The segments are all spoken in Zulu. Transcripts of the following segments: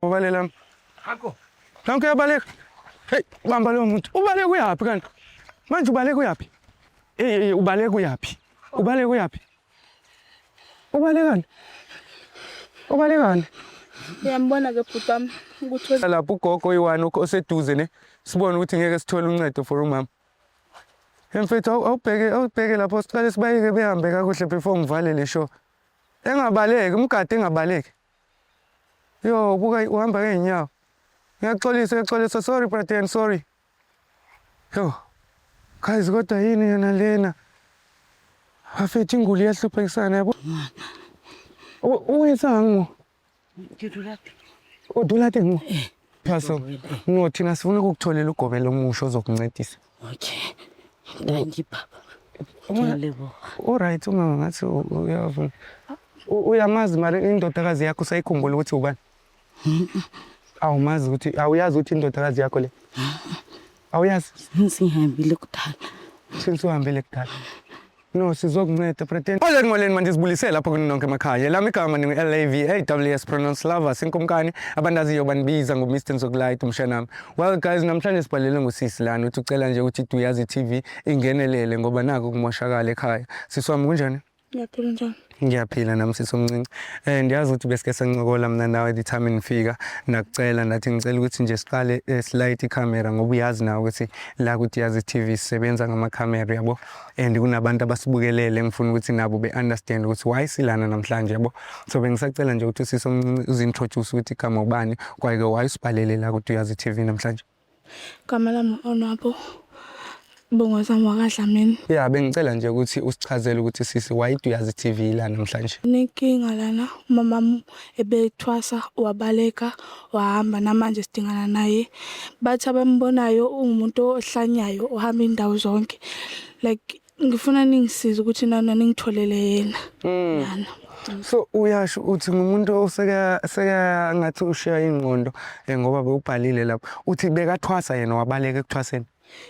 Ubalela. Akho. Nanku uyabaleka. Hey, bamba lo muntu. Ubaleka uyaphi kanti? Manje ubaleka uyaphi? Hey, hey, ubaleka uyaphi? Ubaleka uyaphi? Ubalekani? Ubalekani? Uyambona ke bhuti wami ukuthi Lapho ugogo oyi-one oseduze ne. Sibone ukuthi ngeke sithole uncedo for umama. Mfethu, awubheke lapho, siqale sibayeke behambe kakuhle before ngivale le show. Engabaleki, umgade engabaleki. Yo, buka, uhamba ngeenyawo. Ngiyaxolisa, ngiyaxolisa. Sorry, brother, sorry. Yo. Guys, kodwa yini yona lena? Bafethu, inguli iyahluphekisana, yabo. Uyenzani mo? Ke dula teng. O dula teng mo? Phaso. No, thina sifuna ukukutholela ugobela omusha ozokuncedisa. Okay. Thank you, baba. Ke a leboha. Alright, umama ngathi uyavuma. Uyamazi mara indodakazi yakho, usayikhumbula ukuthi ubani? Awumazi ukuthi, awuyazi ukuthi indodakazi yakho le? Awuyazi? Sengihambile kudala. Since uhambile kudala. No, sizokunceda, pretend. Molweni, molweni, manje sibulise lapho kuni nonke emakhaya. Lami igama ningu L A V A W S, pronounce lovers, inkumkani abandaziyo banibiza ngo Mr Nzokulight umshanami. Well guys, namhlanje sibhalele ngosisi lana, uthi ucela nje ukuthi Duyazi TV ingenelele ngoba naku kumoshakala ekhaya. Sisi wami, kunjani? Ngiyaphila, njani? Ngiyaphila nami, sisi omncinci. Ndiyazi ukuthi besike sancokola mina nawe the time ngifika, nakucela, ndathi ngicela ukuthi nje siqale silayite ikhamera ngoba uyazi nawe ukuthi la ku Duyazi TV sisebenza ngamakhamera, yabo, and kunabantu abasibukelele, ngifuna ukuthi nabo be-understand ukuthi why silana namhlanje, yabo. So bengisacela nje ukuthi usisi omncinci uzi-introduce ukuthi igama ubani, kwaye-ke why usibhalele la ku Duyazi TV namhlanje. Igama lami Onwabo. Bongo zami wakaDlamini. Ya, bengicela nje ukuthi usichazele ukuthi sisi, why Duyazi TV la namhlanje? Inenkinga lana, umama ebethwasa, wabaleka, wahamba, namanje sidingana naye. Bathi abambonayo ungumuntu ohlanyayo, ohamba indawo zonke. Like, ngifuna ningisize ukuthi nana ningitholele yena. Lana. So uyasho uthi ngumuntu oseka seka ngathi ushiya ingqondo, ngoba bewubhalile lapho uthi bekathwasa yena, wabaleka ekuthwaseni.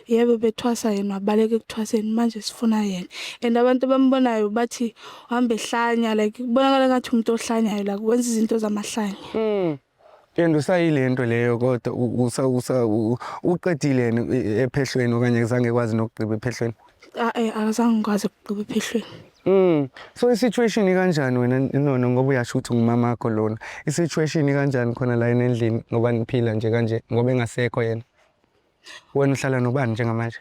Yebo, bethwasa yena, wabaleka ekuthwaseni, manje sifuna yena. And abantu abambonayo bathi uhamba ehlanya, like kubonakala ngathi umuntu ohlanyayo, like wenza izinto zamahlanya. And usayile nto leyo, kodwa uqedile yena ephehlweni okanye zange kwazi nokugqiba ephehlweni? Ah eh, akazange ngikwazi ukugqiba ephehlweni. So i-situation ikanjani wena nono, ngoba uyasho ukuthi ngumama wakho lona? I-situation ikanjani khona la endlini ngoba niphila nje kanje ngoba engasekho yena? Wena uhlala nobani njengamanje?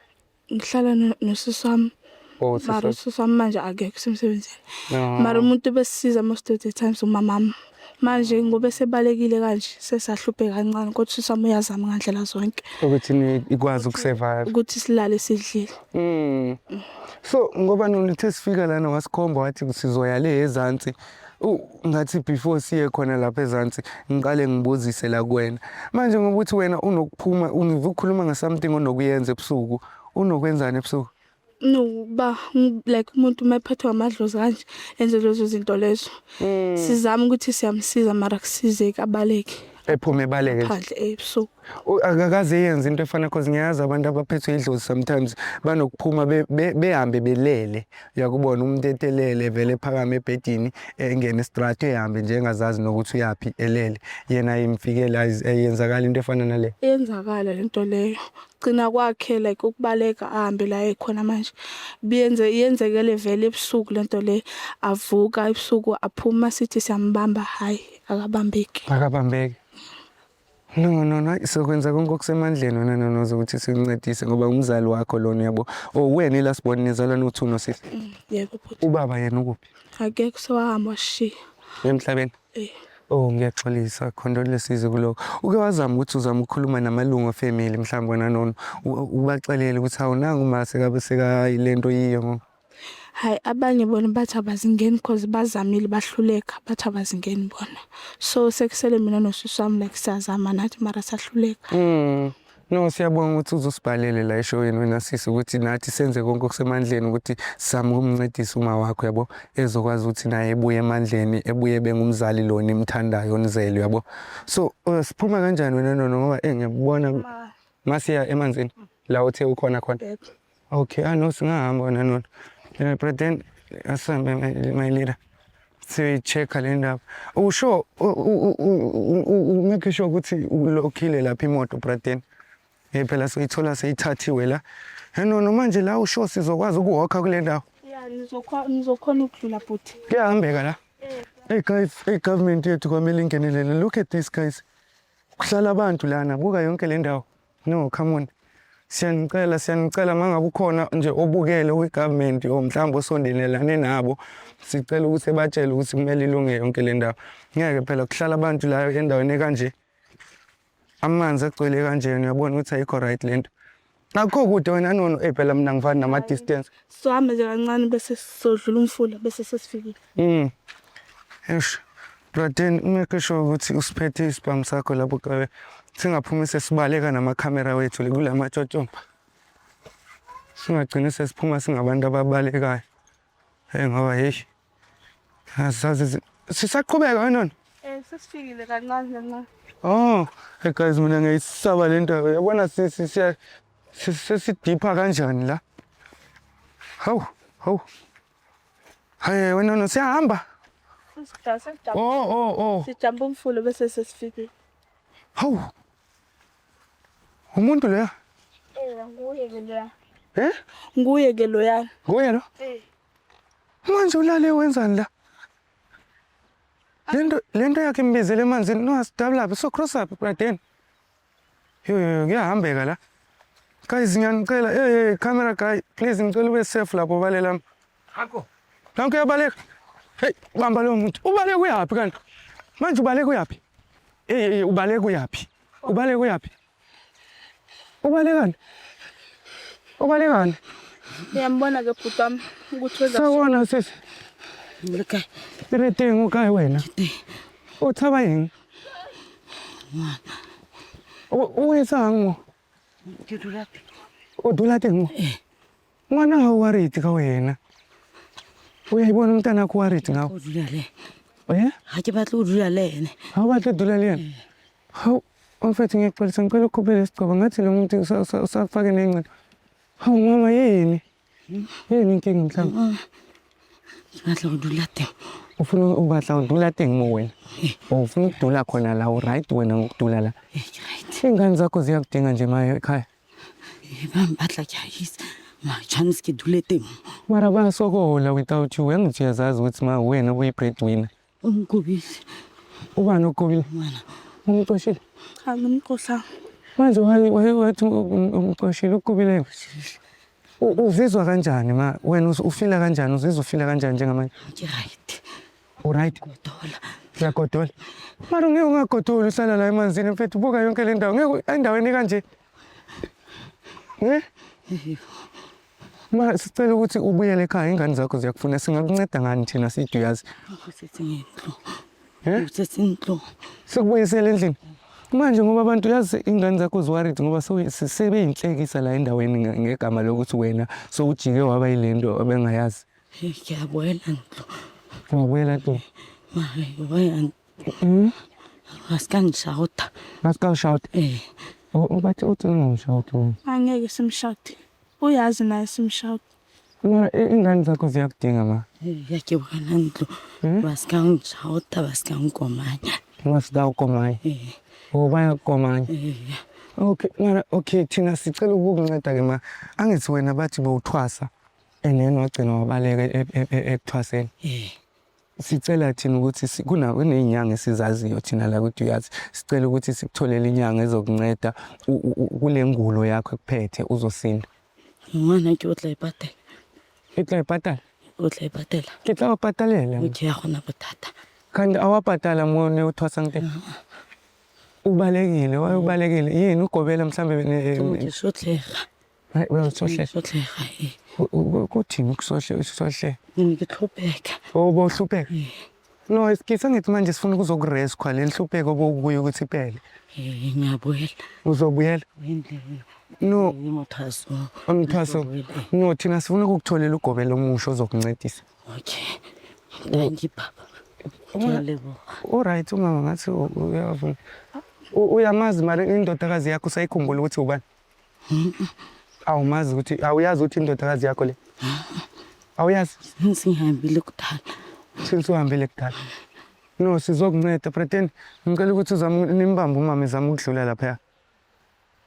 Ngihlala nosisi wami. Oh, mara sisi. Usisi wami manje akekho, usemsebenzini. No. Mara umuntu besisiza most of the times umamami. Manje ngoba sebalekile kanje, sesahlupheka kancane, kodwa usisi wami uyazama ngandlela zonke ukuthi ikwazi ukusurvive. Ukuthi silale sidlile. So ngoba nolithe sifika lana wasikhomba wathi sizoya le ezansi. Ngathi before siye khona lapha ezansi ngiqale ngibuzise la kuwena. Manje ngoba uthi wena unokuphuma, ungiva ukukhuluma ngasomething onokuyenza ebusuku. Unokwenzani ebusuku? No, ba like umuntu uma ephethwe amadlozi kanje enze lezo zinto lezo. Sizama ukuthi siyamsiza mara kusizeki, abaleke. Ephume ebaleke nje. Phandle ebusuku. Akakaze yenze into efana, cause ngiyazi abantu abaphethwe idlozi sometimes banokuphuma behambe belele. Uyakubona umuntu etelele vele ephakame ebhedini, engene estrati, ehambe nje engazazi nokuthi uyaphi, elele. Yena imfikela eyenzakala into efana nale? Iyenzakala lento leyo. Gcina kwakhe like ukubaleka ahambe la ekhona manje. Biyenze yenzekele vele ebusuku lento le, avuka ebusuku aphuma, sithi siyambamba, hayi, akabambeki. Akabambeki. No, no, no, sokwenza konke okusemandleni wena nonoze ukuthi sikuncedise ngoba umzali wakho lona, yabo. Oh, wena i-last born, nizalwa no-two nosisi. Yebo bhuti. Ubaba yena ukuphi? Akekho, sewahamba, washiya. Emhlabeni? Eh. Oh, ngiyaxolisa, condolences kulokho. Uke wazama ukuthi uzama ukukhuluma namalungu efamily mhlawumbe wena nono, ubaxelele ukuthi awunanga uma sekabe sekayilento yiyo ngo? Hayi, abanye bona bathi abazingeni cause bazamile bahluleka, bathi abazingeni bona. So sekusele mina nosisi wami, like siyazama nathi mara sahluleka. No, siyabonga ukuthi uzosibhalele la eshowini wena sisi, ukuthi nathi senze konke okusemandleni ukuthi sizame ukumncedisa uma wakho, yabo, ezokwazi ukuthi naye ebuye emandleni, ebuye bengumzali lo nimthandayo nizele, yabo. So siphuma kanjani wena nono, ngoba ngiyakubona masiya emanzini la uthe ukhona khona? Yebo. Okay, ah no, singahamba wena nono. But then asambe, my leader. Siyoyi-check-a le ndaba. Usho make sure ukuthi ulokhile lapha imoto bradeni. Hey phela soyithola seyithathiwe la. Nono manje la usho sizokwazi ukuwalka kule ndawo. Ya, nizokhona ukudlula bhuti. Kuyahambeka la. Hey guys, hey government yethu kwamele ingenelele. Look at this guys. Kuhlala abantu lana, buka yonke le ndawo. No, come on. Siyanicela, siyanicela mangabe ukhona nje obukele kwi-government or mhlawumbe osondelelane nabo, sicela ukuthi batshele ukuthi kumele ilunge yonke le ndawo. Ngeke phela kuhlala abantu la endaweni ekanje. Amanzi agcwele kanje uyabona ukuthi ayikho right lento. Akukho kude wena Nono, eh phela mina ngifani nama distance. Sizohamba nje kancane bese sizodlula umfula bese sesifikile. Eish. Braden, make sure ukuthi usiphethe isibhamu sakho lapho kabe singaphumi sesibaleka namakhamera wethu kula matshotshomba. Singagcini sesiphuma singabantu ababalekayo. Hey ngoba hey. Asazi sisaqhubeka wena Nono. Eh sesifikile kancane kancane. Oh, hey guys mina ngiyisaba le nto. Uyabona siya sesidipha kanjani la? Hawu, hawu. Hayi wena Nono siyahamba. Sesijampa. Oh, oh, oh. Sijampa umfula bese sesifikile. Hawu. Umuntu loya? Eh nguye ke loya. Eh? Nguye ke loya. Nguye lo? Eh. Manje ulale wenzani la? Lento yakhe imbizele emanzini no asidabula so cross up braden. Yo yo kuyahambeka la. Guys ngiyanicela hey hey camera guy please ngicela ube safe lapho balela. Akho. Nanku uyabaleka. Hey bamba lo muntu. Ubaleka uyaphi kanti? Manje ubaleka uyaphi? Hey hey ubaleka uyaphi? Ubaleka uyaphi? Ubalekani? Ubalekani? Uyambona ke bhuti wami ukuthi wenza Sawubona sisi. Le kae? Re teng o kae wena? O tshaba eng? O etsang mo? Ke dula teng. O dula teng mo? Ngwana ha o worried ka wena. Uyayibona umntanakho worried ngawe? O dula le. Eh? Ha ke batle ho dula le ene. Ha o batle ho dula le yena? Hawu, mfethu ngiyaxolisa ngicela ukukhuphela isigcobo ngathi lo muntu usafake nengcebo. Hawu mama yini? Yini inkinga mhlawumbe? Ke batla ho dula teng. Ufuna o batla ho dula teng mo wena? O ufuna ukudula khona la u right wena ngokudula la? Eh, ke right. Iy'ngane zakho ziyakudinga nje ma ekhaya. Eh, ba mpatla ke a itse. Ma tshwanetse ke dule teng. Mara bayasokola without you. Angithi uyazazi ukuthi ma wena uyi-breadwinner. O nkobile. Ubani okukobile? Ngwana. Umxoshile? Cha ngimxoshanga. Manje wathi umxoshile ukukobile. Uzizwa kanjani ma wena ufila kanjani uzizwa ufila kanjani njengamanje? Ke right. U right? Godola. Uyagodola. Mara ngeke ungagodoli uhlala la emanzini mfethu buka yonke le ndawo ngeke endaweni kanje. Eh? Ma sicela ukuthi ubuyele ekhaya ingane zakho ziyakufuna singakunceda ngani thina siduyazi. Busetse ntlo. Eh? Busetse ntlo. Sikubuyisele endlini. Manje ngoba abantu yazi ingane zakho ziworried ngoba sebeyinhlekisa la endaweni ngegama lokuthi wena sowujike waba yilento abengayazi. Eh, ke a boela ntlo. Wabuyela ntlo. Mara boela Ba ska nshouta. Ba ska shout. Eh. Bathi uthi ungamshout wena. Angeke simshouti. Uyazi naye simshouti. Mara ingane zakho ziyakudinga ma. Eh, ya ke boela ntlo. Ba ska nshouta, ba ska nkomanya. Ba ska ukomanya. Eh. Oh bayakomanya. Eh. Okay, mara okay thina sicela ukukunceda ke ma. Angithi wena bathi bowuthwasa and then wagcina wabaleka ekuthwaseni. Eh. Sicela thina ukuthi kuney'nyanga esizaziyo thina la ukuthi uyazi. Sicela ukuthi sikutholele inyanga ezokunceda kule ngulo yakho ekuphethe uzosinda. Ngwana ke o tla e patela. E tla e patala? O tla e patela. Ke tla o patalela. Okay, ha gona bothata. Kanti awabhatala mo ne uthwasa ngite? Ubalekile, wayebalekile. Yini ugobela mhlambe Ke sotlega. Hayi uyasohlela. Sotlega eh. Kuthini ukusohle usohle? Ke ne ke hlopheka. Oh bohlupheka. No, isikisa ngithi manje sifuna ukuzokurescue le nhlupheko obukuyo ukuthi iphele. Eh, ngiyabuyela. Uzobuyela? Endlini. No, Mothaso. umthwaso. No, thina sifuna ukukutholela ugobela omusha ozokuncedisa. Okay. Thank you baba. Ke a leboha. All right, umama ngathi uyavuma. Uyamazi mara indodakazi yakho usayikhumbula ukuthi ubani? Awumazi ukuthi awuyazi ukuthi indodakazi yakho le? Awuyazi? Sengihambile kudala. Since uhambile kudala. No, sizokunceda pretend. Ngicela ukuthi uzame nimbambe umama ezama ukudlula lapha.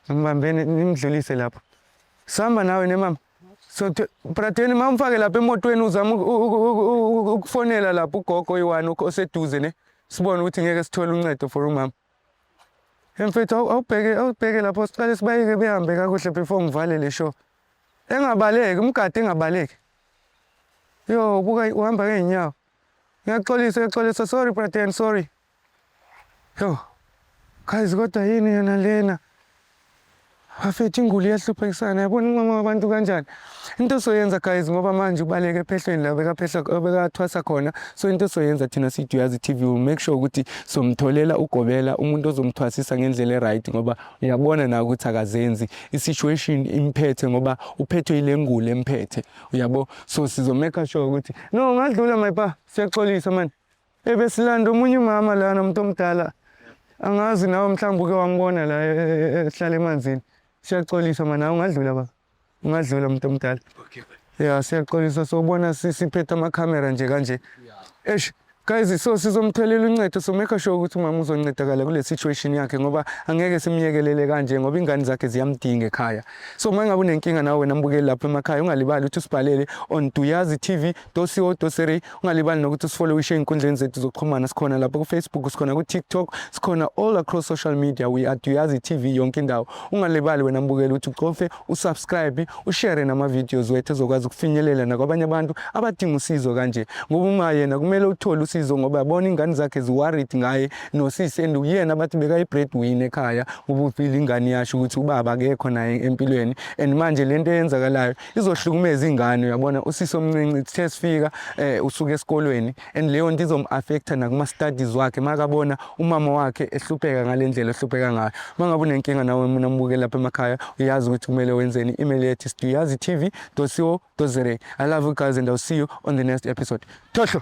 Nimbambeni nimdlulise lapho. Sihamba nawe nemama. So Bradeni mawumfake lapha emotweni uzama ukufonela lapho ugogo oyi-one oseduze ne sibone ukuthi ngeke sithole uncedo for umama. Mfethu awubheke awubheke lapho siqale sibayeke behambe kakuhle before ngivale le show. Engabaleki umgadi engabaleki. Yo buka uhamba ngeenyawo. Ngiyaxolisa ngiyaxolisa sorry Braden sorry. Yo. Guys kodwa yini yona lena? Bafethu inguli iyahluphekisana yabona umama wabantu kanjani. Into osoyenza guys ngoba manje ubaleke ephehlweni la bekaphehla bekathwasa khona. So into osoyenza thina sithi uyazi TV will make sure ukuthi somtholela ugobela umuntu ozomthwasisa ngendlela e-right ngoba uyabona na ukuthi akazenzi. I-situation imphethe ngoba uphethwe ile nguli emphethe. Uyabo? So sizo make sure ukuthi no ngadlula my pa siyaxolisa man. Ebesilanda omunye umama lana umuntu omdala. Angazi nawe mhlawumbe uke wambona la ehlala emanzini. Siyaxolisa man, nawe ungadlula baba. Ungadlula umuntu omdala. Okay. Ya siyaxolisa sobona siphethe amakhamera nje kanje. Eish guys so sizomtholela uncedo so make sure ukuthi umama uzoncedakala kule situation yakhe ngoba angeke simyekelele kanje ngoba ingane zakhe ziyamdinga ekhaya. So uma ngabe unenkinga nawe wena mbukeli lapha emakhaya ungalibali ukuthi usibhalele on Duyazi TV .co.za ungalibali nokuthi usifollowishe ey'nkundleni zethu zokuxhumana sikhona lapho ku-Facebook sikhona ku-TikTok sikhona all across social media we are Duyazi TV yonke indawo ungalibali wena mbukeli ukuthi ucofe usubscribe ushare nama-videos wethu ezokwazi ukufinyelela nakwabanye abantu abadinga usizo kanje ngoba uma yena kumele uthole usizo ngoba yabona ingane zakhe zi-worried ngaye nosisi and uyena bathi bekayi-bread winner ekhaya ngoba ufile ingane yasho ukuthi ubaba akekho naye empilweni and manje lento eyenzakalayo izohlukumeza ingane uyabona usisi omncinci sithe sifika usuka esikolweni and leyo nto izom-affecta nakuma-studies wakhe makabona umama wakhe ehlupheka ngale ndlela ehlupheka ngayo. Uma ngabe unenkinga nawe mina mbukeli lapha emakhaya uyazi ukuthi kumele wenzeni. Email yethu is duyazitv.co.za. I love you guys and I'll see you on the next episode. Thohlo.